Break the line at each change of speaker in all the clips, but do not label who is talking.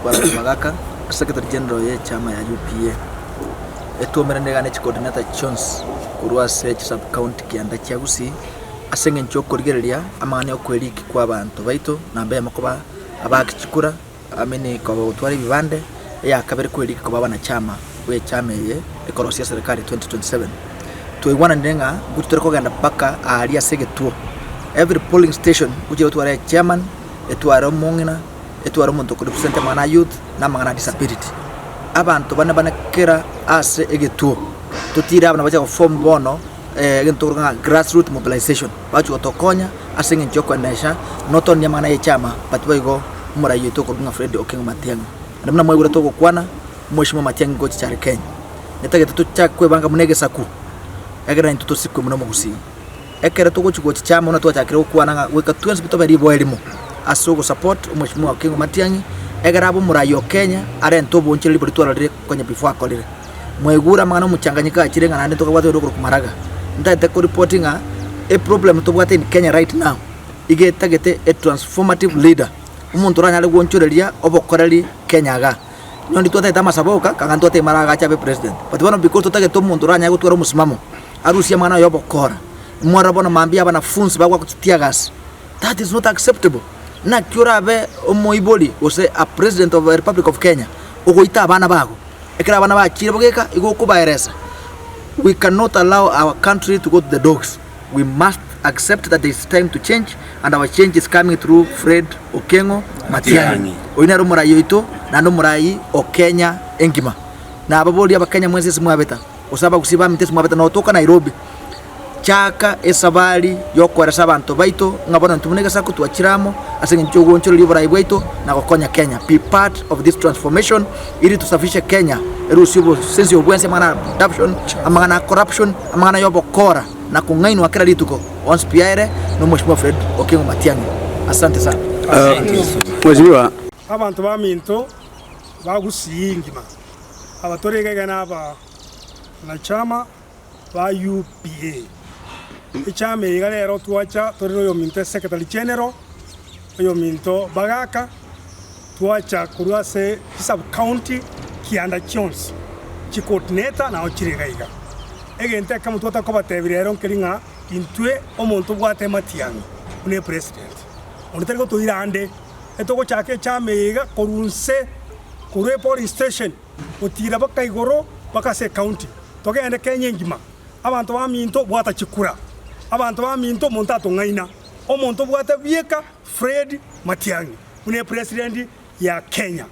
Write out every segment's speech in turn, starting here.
Bwana Magaka, Secretary General ye echama ya UPA, etwomerane iga ne chicoordinator chionsi korwa ase chisub county kianda chia Gusii, ase eng'encho yokorigereria amang'ana ya okweriki kwa abanto baito namba eyemo koba abaaki chikura amini koba gotwara ebibande, eya kabere kweriki koba abanachama bwe echama eye ekorosia eserekari 2027. Twaigwananire ng'a ngochi tore kogenda mpaka aaria ase egetuo, every polling station ngochi gotwara echairman, etware omong'ina. etware omonto okorepresent amang'ana a youth na amang'ana a disability. Abanto bane bane kera ase egetuo, totire abana bache goform bono egento tokoroka ng'a grass root mobilization, bache gotokonya ase eng'encho ya okoendesha not only amang'ana ya echama but boigo omorai oito okorokwa ng'a Fred Okengo Matiang'i. Naende buna mwaigure togokwana, omweshimiwa Matiang'i ngochicha are Kenya. Netagete tochake kwebanga buna egesaku, ekero naintwe tosikwe buna omogusii. Ekero togochia gochicha amo buna twachakire gokwana ng'a goika twensi pi tobe riboa erimo ase ogosupport omweshimiwa Okengo Matiang'i, egere abe omorai o Kenya arente oboonchoreria boria twarorire konya before akorire. Mwaigure amang'ana omochanganyiko achire ng'a naende ntokabwate oyore okorokwa Maraga. Ntagete koripoti ng'a eproblem tobwate in Kenya right now, iga etagete a transformative leader, omonto oranyare goonchoreria obokoreri Kenya igaa. Nonye twatagete amasabo oka, kanga ntwatagete Maraga ache abe president, but bono because totagete omonto oranyare gotwara omosimamo, arusie amang'ana aye obokora. Mwarora bono mambia abanafunsi bagwakwa chitear gas, that is not acceptable. Naki orabe omoibori gose a president of a republic of Kenya, ogoita abana bago, ekero abana bachire bogeka igo okobaeresa. We cannot allow our country to go to the dogs, we must accept that there is time to change and our change is coming through Fred Okengo Matiang'i. Oyio nere omorai oito naende omorai o Kenya engima. Nababorie abakenya mwensi ase mwabeta. gose abagusii baminto ase mwabete notoka Nairobi, chaka esabari yokoeresa abanto baito ng'a bono intwe buna egesaku twachire amo ase eng'encho yogoonchoreria oborai bwaito na gokonya Kenya. Be part of this transformation ili tusafishe Kenya erusie obosensi obo bwensi amang'ana a abduction, amang'ana a corruption, amang'ana ya obokora na kong'ainwa kera rituko onsi pi aere na omweshimiwa Fred Okengo Matiang'i. Asante sana.
Mheshimiwa.
Abanto baminto ba Gusii engima. Abatore iga iga naba nachama ba UPA. Echama eye iga rero twacha tore na oyominto secretary general, oyominto Bagaka, twacha korwa ase chisub county kianda chionsi, chi coordinator nao chire iga iga. Egento ekemo twataka kobatebia rero nkeri ng'a intwe omonto obwate amatiang'i buna epresident, onde tari gotoira ande, etogochaka echama eye iga korwa nse. Korwa epolice station gotiira baka igoro baka ase ecounty, togende Kenya engima. Abanto baminto bwata chikura, abanto baminto omonto atong'aina, omonto obwate bieka Fred Matiang'i buna epresident ya Kenya.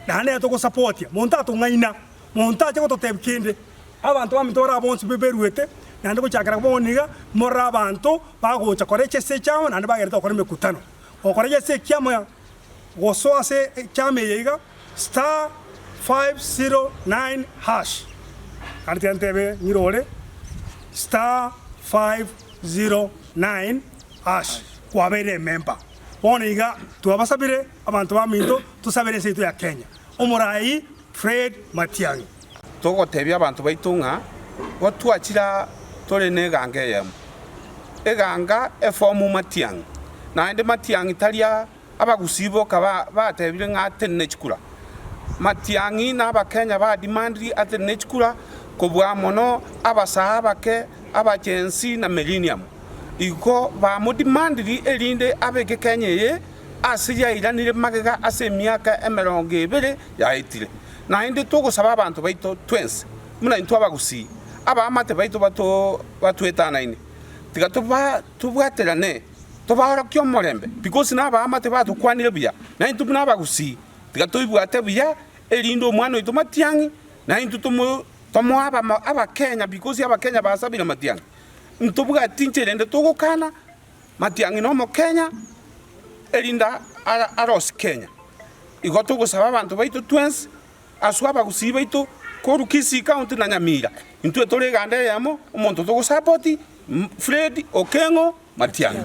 Naende nere togosapotia, monto atong'aina, monto ache gototebia kende. Abanto baminto bare abonsi beruete, naende gochakera bono iga, morore abanto bagocha kora echese echiabo naende bagerete gokora emekutano. Gokora echese ekiamo. Gosoa ase echama eye iga, star 509 hash. Naende tiga ntebe nyirore, star 509 hash, kwabeire emember. Bono iga twabasabire abanto baminto tosabere ense yaito ya Kenya. Omorai Fred Matiang'i.
Togotebia abanto baito ng'a gotwachire aa tore neganga eyemo, eganga efomu Matiang'i, naende Matiang'i tari aa Abagusii boka batebire ng'a atenene chikura. Matiang'i na Abakenya badimandiri atenene chikura kobua mono abasaa abake, abachensi na millennium. Igo bamodimandiri erinde abeke Kenya eye ase yairanire magega ase emiaka emerongo ebere yaetire. Naende togosaba abanto baito twensi buna intwe Abagusii, abaamate baito batwetanaine, tiga tobwaterane. Tobaorokie omorembe, because nabaamate batokwanire buya, na intwe buna abagusii tiga toibwate buya, erinde omwana oito Matiang'i na intwe tomo tomoe abamo abakenya because abakenya basabire Matiang'i. Ntobwati inche rende togokana, Matiang'i na omokenya, erinde ara arosie Kenya. Igo togosaba abanto baito twensi, aswe abagusii baito, korwa Kisii county na Nyamira, intwe tore eganda eyemo, omonto togosapoti, Fred Okeng'o. Matiang'i.